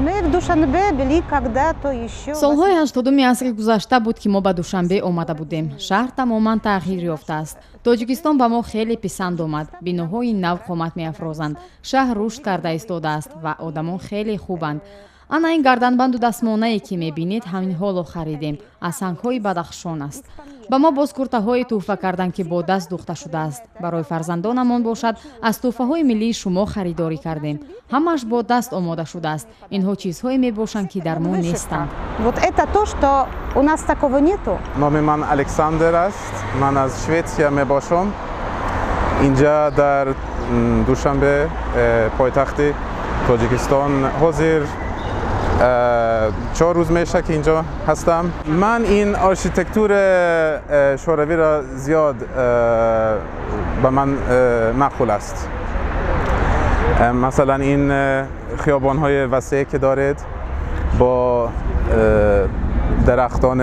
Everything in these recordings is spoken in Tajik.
Мы в Душанбе были когда-то еще. Солҳои 80-уми асри гузашта буд, ки мо ба Душанбе омада будем. Шаҳр тамоман тағйир ёфтааст. Тоҷикистон ба мо хеле писанд омад. Биноҳои нав қомат меафрозанд, шаҳр рушд карда истодааст ва одамон хеле хубанд. Ана ин гарданбанду дастмонае, ки мебинед, ҳамин ҳоло харидем, аз сангҳои Бадахшон аст. Ба мо боз куртаҳое тӯҳфа карданд, ки бо даст дӯхта шудааст. Барои фарзандонамон бошад, аз тӯҳфаҳои миллии шумо харидорӣ кардем. Ҳамааш бо даст омода шудааст. Инҳо чизҳое мебошанд, ки дар мо нестанд. Вот это то, что у нас такого нету. Номи ман Александр аст, ман аз Шветсия мебошам. Инҷа дар Душанбе, пойтахти Тоҷикистон, ҳозир 4 рӯз меша, ки инҷо ҳастам. Ман ин архитектури шӯравиро зиёд ба ман маъқул аст. Масалан, ин хиёбонҳои васеъ, ки доред, бо дарахтон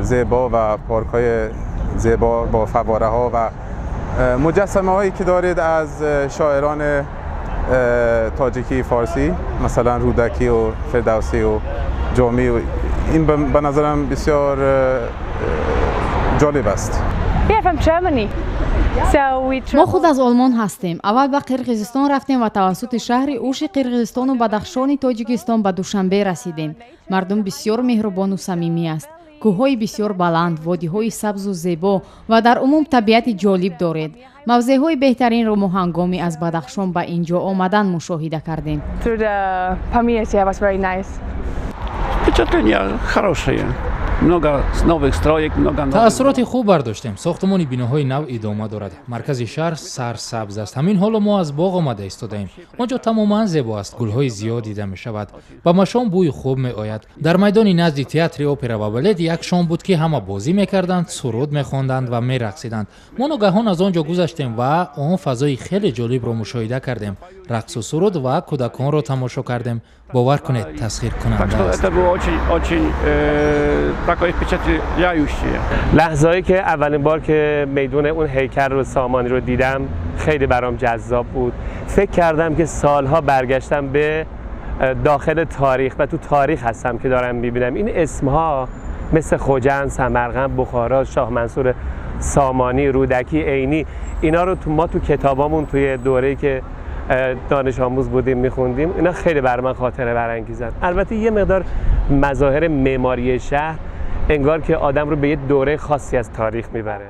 зебо ва паркҳои зебо бо фаввораҳо ва муҷассамаҳое, ки доред аз шоирон тоҷикӣ, форсӣ, масалан Рӯдакӣ ва Фирдавсӣ ва Ҷомӣ, ин ба назарам бисёр ҷолиб аст. Мо худ аз Олмон ҳастем. Аввал ба Қирғизистон рафтем ва тавассути шаҳри Уши Қирғизистону Бадахшони Тоҷикистон ба Душанбе расидем. Мардум бисёр меҳрубону самимӣ аст. Кӯҳҳои бисёр баланд, водиҳои сабзу зебо ва дар умум табиати ҷолиб доред. Мавзеъҳои беҳтаринро мо ҳангоми аз Бадахшон ба ин ҷо омадан мушоҳида кардем. Впечатления хорошие. Много новых строек, много новых. Таассуроти хуб бардоштем. Сохтмони биноҳои нав идома дорад. Маркази шаҳр сарсабз аст. Ҳамин ҳоло мо аз боғ омада истодаем. Он ҷо тамоман зебо аст, гулҳои зиёд дида мешавад, ба машом бӯи хуб меояд. Дар майдони назди театри опера ва балет як шом буд, ки ҳама бозӣ мекарданд, суруд мехонданд ва мерақсиданд. Мо ногаҳон аз он ҷо гузаштем ва он фазои хеле ҷолибро мушоҳида кардем. Рақсу суруд ва кӯдаконро тамошо кардем. Бовар кунед, тасхиркунанда аст. Это было очень, очень такое впечатляющее. لحظه‌ای که اولین بار که میدون اون هیکل رو سامانی رو دیدم، خیلی برام جذاب بود. فکر کردم که سالها برگشتم به داخل تاریخ و تو تاریخ هستم که دارم میبینم. این اسمها مثل خجند، سمرقند، بخارا، شاه منصور سامانی، رودکی، عینی، اینا رو تو ما تو کتابامون توی دوره‌ای که دانش آموز بودیم میخوندیم. اینا خیلی بر من خاطره برانگیزن. البته یه مقدار مظاهر معماری شهر انگار که آدم رو به یه دوره خاصی از تاریخ میبره.